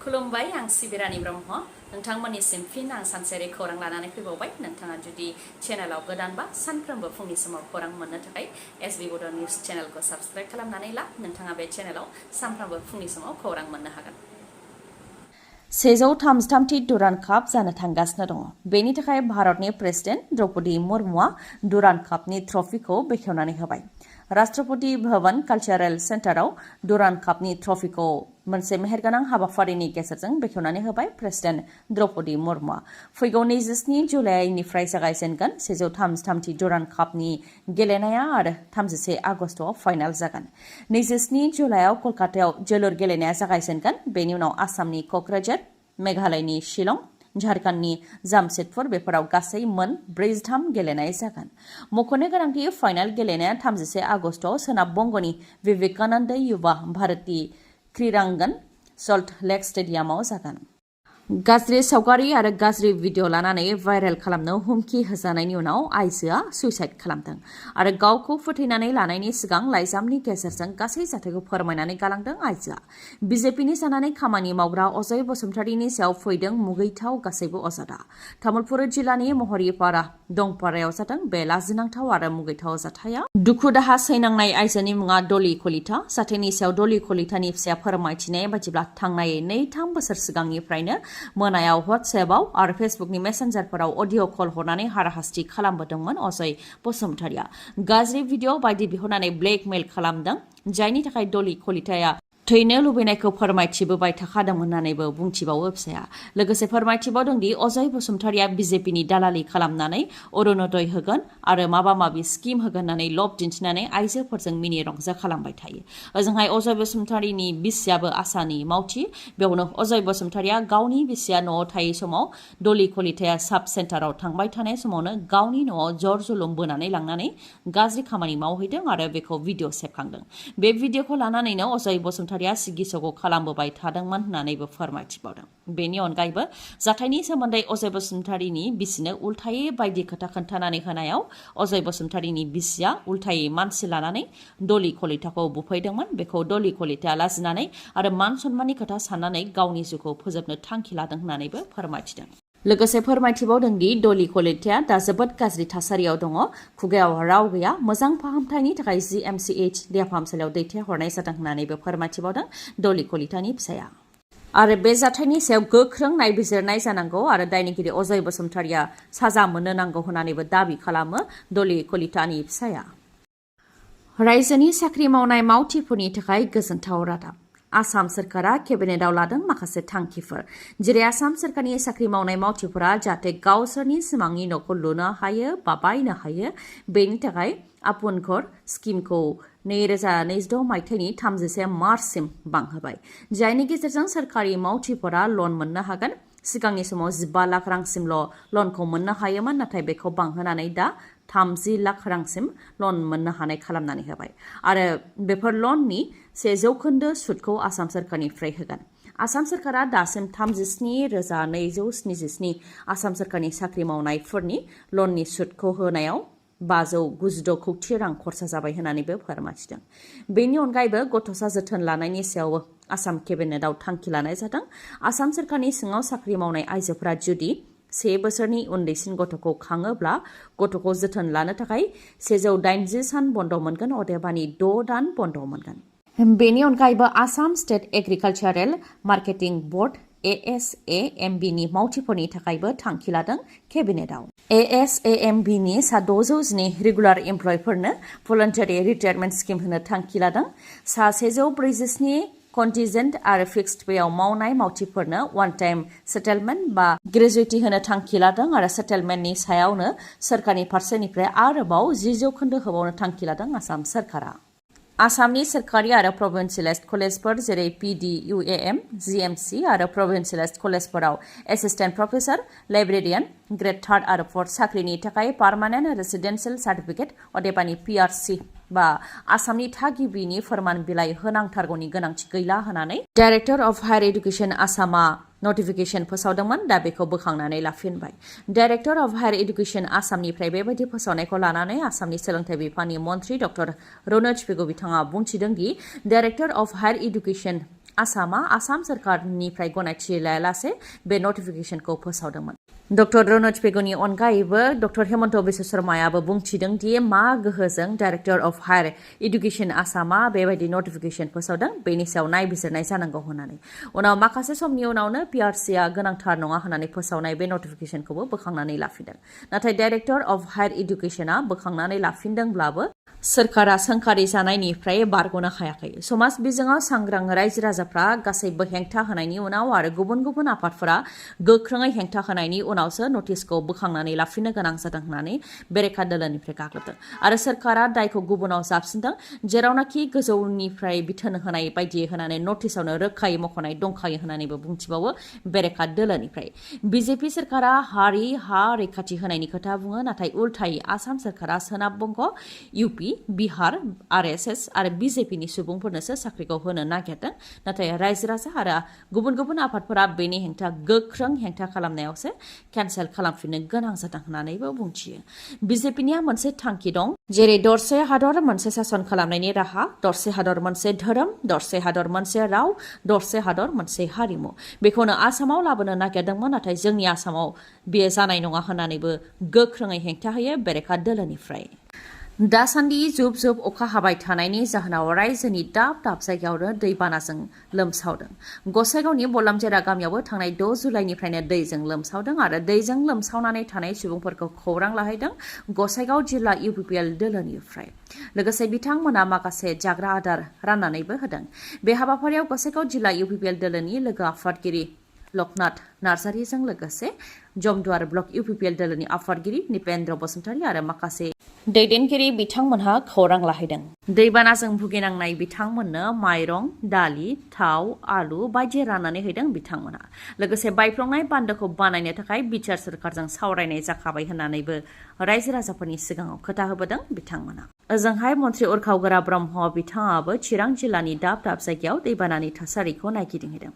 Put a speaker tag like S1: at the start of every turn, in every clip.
S1: खुलुमबाय आं सिबि रानि ब्रह्म नोंथांमोननिसिम फिन आं सानसेयारि खौरां लानानै फैबावबाय नोंथाङा जुदि चेनेलाव गोदानबा सानफ्रोमबो फुंनि समाव खौरां मोननो थाखाय एसबि बड' निउज चेनेलखौ साबस्क्राइब खालामनानै ला नोंथाङा बे चेनेलाव सानफ्रोमबो फुंनि समाव खौरां मोननो हागोन
S2: 133थि डुरान्ड काप जानो थांगासिनो दङ बेनि थाखाय भारतनि प्रेसिडेन्ट द्रौपदी मुर्मुआ डुरान्ड कापनि ट्रफिखौ बेखेवनानै होबाय राष्ट्रपति भवन कालचारेल सेन्टाराव डुरान्ड कापनि ट्रफिखौ मोनसे मेहेरगोनां हाबाफारिनि गेजेरजों बेखेवनानै होबाय प्रेसिडेन्ट द्रौपदी मुर्मुआ फैगौ 27 जुलाइनिफ्राय जागायजेनगोन 133थि डुरान्ड कापनि गेलेनाया आरो 31 आगस्तआव फाइनाल जागोन 27 जुलाइआव कलकातायाव जोलुर गेलेनाया जागायजेनगोन बेनि उनाव आसामनि क'क्राझार मेघालयनि शिलं झारखन्डनि जामशेदपुर बेफोराव गासै मोन 43 गेलेनाय जागोन मख'नो गोनांदि फाइनाल गेलेनाया 31 आगस्तआव सोनाब बंगनि विवेकानन्द युवा भारती क्रीड़ांगन सल्ट लेक स्टेडियामाव जागोन गाज्रि सावगारि आरो गाज्रि भिडिअ लानानै भाइरेल खालामनो हुमखि होजानायनि उनाव आइजोआ सुइसाइड खालामदों आरो गावखौ फोथैनानै लानायनि सिगां लाइजामनि गेजेरजों गासै जाथायखौ फोरमायनानै गालांदों आइजोआ बिजेपिनि जानानै खामानि मावग्रा अजय बसुमतारीनि सायाव फैदों मुगैथाव गासैबो अजदआ तामुलपुर जिल्लानि महरिपारा दंपारायाव जादों बे लाजिनांथाव आरो मुगैथाव जाथाया दुखु दाहा सैनांनाय आइजोनि मुङा डली कलिता जाथायनि सायाव डली कलितानि फिसाया फोरमायथिनाय बायदिब्ला थांनाय 2-3 बोसोर सिगांनिफ्रायनो मोनायाव WhatsAppआव आरो फेसबुकनि मेसेन्जारफोराव अडिअ कल हरनानै हाराहास्ति खालामबोदोंमोन अजय बसुमतारीया गाज्रि भिडिअ बायदि बिहरनानै ब्लेकमेल खालामदों जायनि थाखाय डली कलिताया थैनो लुबैनायखौ फोरमायथिबोबाय थाखादोंमोन होननानैबो बुंथिबावो फिसाया लोगोसे फोरमायथिबावदों दि अजय बसुमतारीया बिजेपिनि दालालि खालामनानै अरुणोदय होगोन आरो माबा माबि स्किम होगोन होननानै लब दिन्थिनानै आइजोफोरजों मिनि रंजा खालामबाय थायो ओजोंहाय अजय बसुमतारीनि बिसियाबो आसानि मावथि बेयावनो अजय बसुमतारीया गावनि बिसिया न'आव थायै समाव डली कलिताया साब सेन्टाराव थांबाय थानाय समावनो गावनि न'आव जर जुलुम बोनानै लांनानै गाज्रि खामानि मावहैदों आरो बेखौ भिडिअ सेबखांदों बे भिडिअखौ लानानैनो अजय बसुमतारी सिगिसगौ खालामबोबाय थादोंमोन होननानैबो फोरमायथिबावदों बेनि अनगायैबो जाथायनि सोमोन्दै अजय बसुमतारीनि बिसिनो उल्थायै बायदि खोथा खोन्थानानै होनायाव अजय बसुमतारीनि बिसिया उल्थायै मानसि लानानै डली कलिताखौ बुफैदोंमोन बेखौ डली कलिताया लाजिनानै आरो मान सन्माननि खोथा साननानै गावनि जिउखौ फोजोबनो थांखि लादों होननानैबो फोरमायथिदों लोगोसे फोरमायथिबावदों दि डली कलिताया दा जोबोद गाज्रि थासारियाव दङ खुगायाव राव गैया मोजां फाहामथायनि थाखाय GMCH देहा फाहामसालियाव दैथायहरनाय जादों होननानैबो फोरमायथिबावदों डली कलितानि फिसाया आरो बे जाथायनि सायाव गोख्रों नायबिजिरनाय जानांगौ आरो दायनिगिरि अजय बसुमतारीया साजा मोननो नांगौ होननानैबो दाबि खालामो डली कलितानि फिसाया रायजोनि साख्रि मावनाय मावथिफोरनि थाखाय गोजोनथाव रादाब आसाम सरकारा केबिनेटआव लादों माखासे थांखिफोर जेरै आसाम सरकारनि साख्रि मावनाय मावथिफोरा जाहाथे गावसोरनि सिमांनि न'खौ लुनो हायो बा बायनो हायो बेनि थाखाय आपुन घर स्किमखौ 2026 मायथाइनि 31 मार्चसिम बांहोबाय जायनि गेजेरजों सरकारि मावथिफोरा लन मोननो हागोन सिगांनि समाव 15 लाख रांसिमल' लनखौ मोननो हायोमोन नाथाय बेखौ बांहोनानै दा 30 लाख रांसिम लन मोननो हानाय खालामनानै होबाय आरो बेफोर लननि 100% सुदखौ आसाम सरकारनिफ्राय होगोन आसाम सरकारा दासिम 37,277 आसाम सरकारनि साख्रि मावनायफोरनि लननि सुदखौ होनायाव 592 कौटि रां खरसा जाबाय होननानैबो फोरमायथिदों बेनि अनगायैबो गथ'सा जोथोन लानायनि सायावबो आसाम केबिनेटआव थांखि लानाय जादों आसाम सरकारनि सिङाव साख्रि मावनाय आइजोफोरा जुदि 1 बोसोरनि उन्दैसिन गथ'खौ खाङोब्ला गथ'खौ जोथोन लानो थाखाय 180 सान बन्द मोनगोन अदेबानि 6 दान बन्द मोनगोन बेनि अनगायैबो Assam state agricultural marketing board ASAMB नि मावथिफोरनि थाखायबो थांखि लादों केबिनेटआव ASAMB नि 612 रेगुलार एमप्लयफोरनो भलन्टारि रिटायारमेन्ट स्किम होनो थांखि लादों 147 कन्टिजेन्ट आरो फिक्सड पेआव मावनाय मावथिफोरनो वान टाइम सेटेलमेन्ट बा ग्रेजुइटि होनो थांखि लादों आरो सेटेलमेन्टनि सायावनो सरकारनि फारसेनिफ्राय आरोबाव 10% होबावनो थांखि लादों आसाम सरकारा आसामनि सरकारि आरो प्रभिन्सियेलाइज्ड कलेजफोर जेरै PDUAM GMC आरो प्रभिन्सियेलाइज्ड कलेजफोराव एसिस्टेन्ट प्रफेसर लाइब्रेरियान ग्रेड 3 आरो 4 साख्रिनि थाखाय पार्मानेन्ट रेसिडेन्सियेल सार्टिफिकेट अदेबानि PRC बा आसामनि थागिबिनि फोरमान बिलाइ होनांथारगौनि गोनांथि गैला होननानै डाइरेक्टर अफ हायर एडुकेशन आसामा नटिफिकेशन फोसावदोंमोन दा बेखौ बोखांनानै लाफिनबाय डाइरेक्टर अफ हायर एडुकेशन आसामनिफ्राय बेबायदि फोसावनायखौ लानानै आसामनि सोलोंथाइ बिफाननि मन्थ्रि डक्टर रनोज पेगु बिथाङा बुंथिदों दि डाइरेक्टर अफ हायर एडुकेशन आसामा आसाम सोरखारनिफ्राय गनायथि लायालासे बे नटिफिकेशनखौ फोसावदोंमोन। डक्टर रनज पेगुनि अनगायैबो डक्टर हेमन्त बिश्व शर्मायाबो बुंथिदों दि मा गोहोजों डाइरेक्टर अफ हायर इडुकेशन आसामा बेबायदि नटिफिकेशन फोसावदों बेनि सायाव नायबिजिरनाय जानांगौ होननानै। उनाव माखासे समनि उनावनो पिआरसिआ गोनांथार नङा होननानै फोसावनाय बे नटिफिकेशनखौबो बोखांनानै लाफिनदों। नाथाय डाइरेक्टर अफ हायर इडुकेशना बोखांनानै लाफिनदोंब्लाबो सोरखारा सोंखारि जानायनिफ्राय बारग'नो हायाखै। समाज बिजोङाव सांग्रां रायजो राजाफ्रा गासैबो हेंथा होनायनि उनाव आरो गुबुन गुबुन आफादफोरा गोख्रोङै हेंथा होनायनि उनावसो नटिसखौ बोखांनानै लाफिननो गोनां जादों होननानै बेरेखा दोलोनिफ्राय गाग्लोबदों आरो सोरखारा दायखौ गुबुनाव जाबसिनदों, जेरावनाखि गोजौनिफ्राय बिथोन होनाय बायदि होनानै नटिसावनो रोखायै मख'नाय दंखायो होननानैबो बुंथिबावो बेरेखा दोलोनिफ्राय। बिजेपि सोरखारा हारि हा रैखाथि होनायनि खोथा बुङो, नाथाय उल्थायै आसाम सोरखारा सोनाब बंग, इउपि, बिहार, आरएसएस आरो बिजेपिनि सुबुंफोरनोसो साख्रिखौ होनो नागिरदों। नाथाय रायजो राजा आरो गुबुन गुबुन आफादफोरा बेनि हेंथा गोख्रों हेंथा खालामनायावसो केन्सेल खालामफिननो गोनां जादों होननानैबो बुंथियो। बिजेपिनिया मोनसे थांखि दं, जेरै दरसे हादर मोनसे सासन खालामनायनि राहा, दरसे हादर मोनसे धोरोम, दरसे हादर मोनसे राव, दरसे हादर मोनसे हारिमु। बेखौनो आसामाव लाबोनो नागिरदोंमोन, नाथाय जोंनि आसामाव बेयो जानाय नङा होननानैबो गोख्रोङै हेंथा होयो बेरेखा दोलोनिफ्राय। दासान्दि जुब जुब अखा हाबाय थानायनि जाहोनाव रायजोनि दाब दाब जायगायावनो दैबानाजों लोमसावदों। गसाइगावनि बलामजेरा गामियावबो थांनाय 6 जुलाइनिफ्रायनो दैजों लोमसावदों आरो दैजों लोमसावनानै थानाय सुबुंफोरखौ खौरां लाहैदों गसाइगाव जिल्ला UPPL दोलोनिफ्राय। लोगोसे बिथांमोना माखासे जाग्रा आदार राननानैबो होदों। बे हाबाफारियाव गसाइगाव जिल्ला UPPL दोलोनि लोगो आफादगिरि लखनाथ नार्जारिजों लोगोसे जमदुवार ब्लक UPPL दोलोनि आफादगिरि निपेन्द्र बसुमतारी आरो माखासे दैदेनगिरि बिथांमोनहा खौरां लाहैदों। दैबानाजों भुगिनांनाय बिथांमोननो माइरं, दालि, थाव, आलु बायदि राननानै होदों बिथांमोनहा। लोगोसे बायफ्लंनाय बान्दोखौ बानायनो थाखाय बिटिआर सोरखारजों सावरायनाय जाखाबाय होननानैबो रायजो राजाफोरनि सिगाङाव खोथा होबोदों बिथांमोना। ओजोंहाय मन्त्रि उरखावगोरा ब्रह्म बिथाङाबो चिरां जिल्लानि दाब दाब जायगायाव दैबानानि थासारिखौ नायगिदिंहैदों।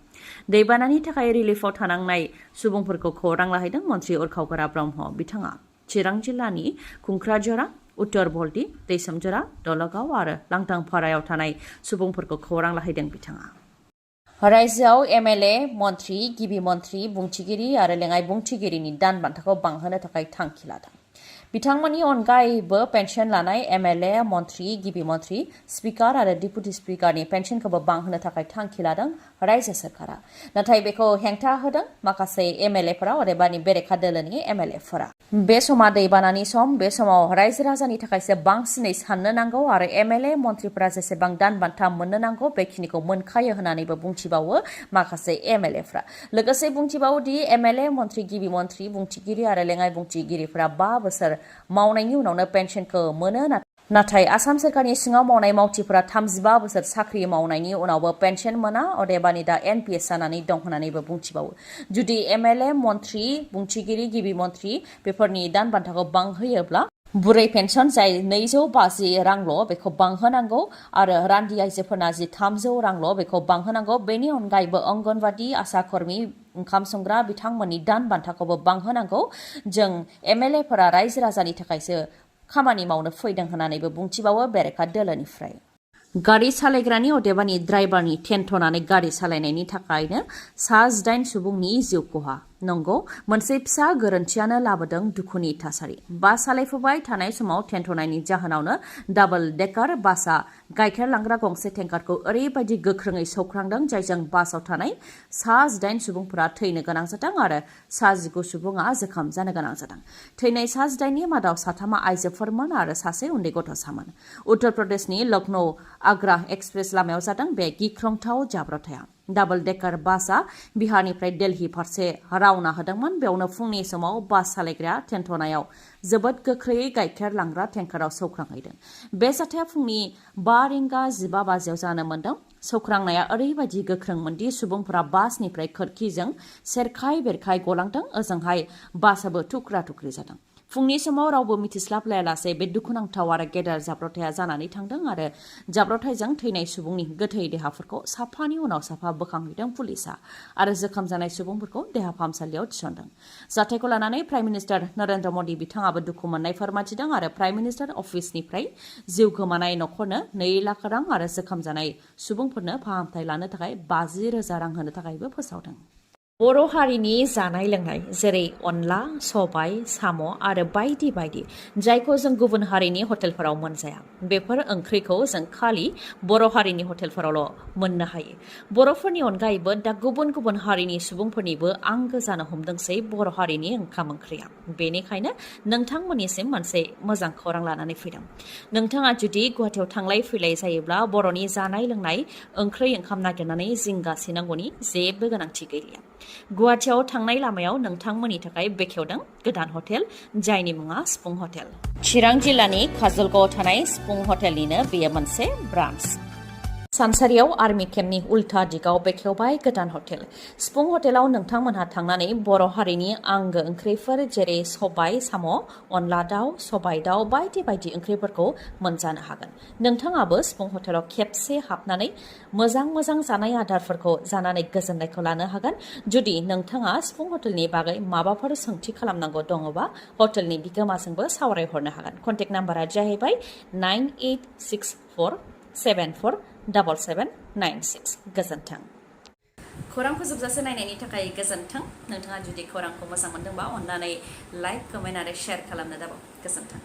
S2: दैबानानि थाखाय रिलिफआव थानांनाय सुबुंफोरखौ खौरां लाहैदों मन्त्रि उरखावगोरा ब्रह्म बिथाङा। चिरां जिल्लानि खुंख्राजरा, उत्तर बल्टी, दैसोमजरा, दलगाव आरो लांटांफारायाव थानाय सुबुंफोरखौ खौरां लाहैदों बिथाङा। रायजोआव MLA, मन्त्रि, गिबि मन्त्रि, बुंथिगिरि आरो लेङाइ बुंथिगिरिनि दान बान्थाखौ बांहोनो थाखाय थांखि लादों। बिथांमोननि अनगायैबो पेन्सन लानाय MLA, मन्त्रि, गिबि मन्त्रि, स्पिकार आरो डिपुटि स्पिकारनि पेन्सनखौबो बांहोनो थाखाय थांखि लादों रायजो सोरखारा। नाथाय बेखौ हेंथा होदों माखासे MLAफोरा, अदेबानि बेरेखा दोलोनि MLAफोरा। बे समा दैबानानि सम, बे समाव रायजो राजानि थाखायसो बांसिनै साननो नांगौ आरो MLA, मन्त्रिफोरा जेसेबां दान बान्था मोननो नांगौ बेखिनिखौ मोनखायो होननानैबो बुंथिबावो माखासे MLAफोरा। लोगोसे बुंथिबावो दि MLA, मन्त्रि, गिबि मन्त्रि, बुंथिगिरि आरो लेङाइ बुंथिगिरिफोरा 5 बोसोर मावनायनि उनावनो पेन्सनखौ मोनो, नाथाय आसाम सोरखारनि सिङाव मावनाय मावथिफोरा 35 बोसोर साख्रि मावनायनि उनावबो पेन्सन मोना, अदेबानि दा NPS जानानै दं होननानैबो बुंथिबावो। जुदि MLA, मन्त्रि, बुंथिगिरि, गिबि मन्त्रि बेफोरनि दान बान्थाखौ बांहोयोब्ला बुरै पेन्सन जाय 250 रांल' बेखौ बांहोनांगौ आरो रान्दि आइजोफोरना जि 300 रांल' बेखौ बांहोनांगौ। बेनि अनगायैबो अंगनवाडी, आशा कर्मी, ओंखाम संग्रा बिथांमोननि दान बान्थाखौबो बांहोनांगौ। जों MLAफोरा रायजो राजानि थाखायसो खामानि मावनो फैदों होननानैबो बुंथिबावो बेरेखा दोलोनिफ्राय। गारि सालायग्रानि अदेबानि ड्राइभारनि टेन्थनानै गारि सालायनायनि थाखायनो 8 सुबुंनि जिउ खहा। नंगौ, मोनसे फिसा गोरोन्थियानो लाबोदों दुखुनि थासारि। बास सालायफुबाय थानाय समाव टेन्थनायनि जाहोनावनो डाबल डेकार बासआ गाइखेर लांग्रा गंसे टेंकारखौ ओरैबायदि गोख्रोङै सौख्रांदों जायजों बासाव थानाय 8 सुबुंफोरा थैनो गोनां जादों आरो 19 सुबुङा जोखोम जानो गोनां जादों। थैनाय 8नि मादाव 3 आइजोफोरमोन आरो सासे उन्दै गथ'सामोन। उत्तर प्रदेशनि लखनौ आग्रा एक्सप्रेस लामायाव जादों बे गिख्रंथाव जाब्रबथाया। डाबल डेकार बासआ बिहारनिफ्राय दिल्ली फारसे रावना होदोंमोन। बेयावनो फुंनि समाव बास सालायग्राया टेन्थनायाव जोबोद गोख्रैयै गाइखेर लांग्रा टेंकाराव सौख्रांहैदों। बे जाथाया फुंनि 5:15 बाजियाव जानो मोन्दों। सौख्रांनाया ओरैबायदि गोख्रोंमोनदि सुबुंफोरा बासनिफ्राय खोरखिजों सेरखाय बेरखाय गलांदों। ओजोंहाय बासआबो थुख्रा थुख्रि जादों। फुंनि समाव रावबो मिथिस्लाबलायालासे बे दुखुनांथाव आरो गेदेर जाब्रबथाया जानानै थांदों आरो जाब्रबथायजों थैनाय सुबुंनि गोथै देहाफोरखौ साफानि उनाव साफा बोखांहैदों पुलिसा आरो जोखोम जानाय सुबुंफोरखौ देहा फाहामसालियाव थिसनदों। जाथायखौ लानानै प्राइम मिनिस्टार नरेन्द्र मदि बिथाङाबो दुखु मोननाय फोरमायथिदों आरो प्राइम मिनिस्टार अफिसनिफ्राय जिउ गोमानाय नखरनो 2 लाख रां आरो जोखोम जानाय सुबुंफोरनो फाहामथाय लानो थाखाय 50,000 रां होनो थाखायबो फोसावदों। बर' हारिनि जानाय लोंनाय जेरै अनला, सबाय, साम' आरो बायदि बायदि जायखौ जों गुबुन हारिनि हटेलफोराव मोनजाया। बेफोर ओंख्रिखौ जों खालि बर' हारिनि हटेलफोरावल' मोननो हायो। बर'फोरनि अनगायैबो दा गुबुन गुबुन हारिनि सुबुंफोरनिबो आंगो जानो हमदोंसै बर' हारिनि ओंखाम ओंख्रिया। बेनिखायनो नोंथांमोननिसिम मोनसे मोजां खौरां लानानै फैदों। नोंथाङा जुदि गुवाहाटियाव थांलाय फैलाय जायोब्ला बर'नि जानाय लोंनाय ओंख्रि ओंखाम नागिरनानै जिंगासिनांगौनि जेबो गोनांथि गैलिया। गुवाहाटियाव थांनाय लामायाव नोंथांमोननि थाखाय बेखेवदों गोदान हटेल जायनि मुङा सिफुं हटेल। चिरां जिल्लानि काजलगावआव थानाय सिफुं हटेलनिनो बेयो मोनसे ब्रान्च। सानसारियाव आर्मि केम्पनि उल्था दिगाव बेखेवबाय गोदान हटेल। सिफुं हटेलाव नोंथांमोनहा थांनानै बर' हारिनि आंगो ओंख्रिफोर जेरै सबाय साम', अनला दाउ, सबाय दाउ बायदि बायदि ओंख्रिफोरखौ मोनजानो हागोन। नोंथाङाबो सिफुं हटेलाव खेबसे हाबनानै मोजां मोजां जानाय आदारफोरखौ जानानै गोजोननायखौ लानो हागोन। जुदि नोंथाङा सिफुं हटेलनि बागै माबाफोर सोंथि खालामनांगौ दङबा हटेलनि बिगोमाजोंबो सावरायहरनो हागोन। कन्टेक्ट नाम्बारा जाहैबाय 9864477796। गोजोन्थों।
S1: खौरां फोजोबजासे नायनायनि थाखाय गोजोन्थों। नोंथाङा जुदि खौरांखौ मोजां मोनदोंबा अननानै लाइक, कमेन्ट आरो शेयार खालामनो दाबाव। गोजोन्थों।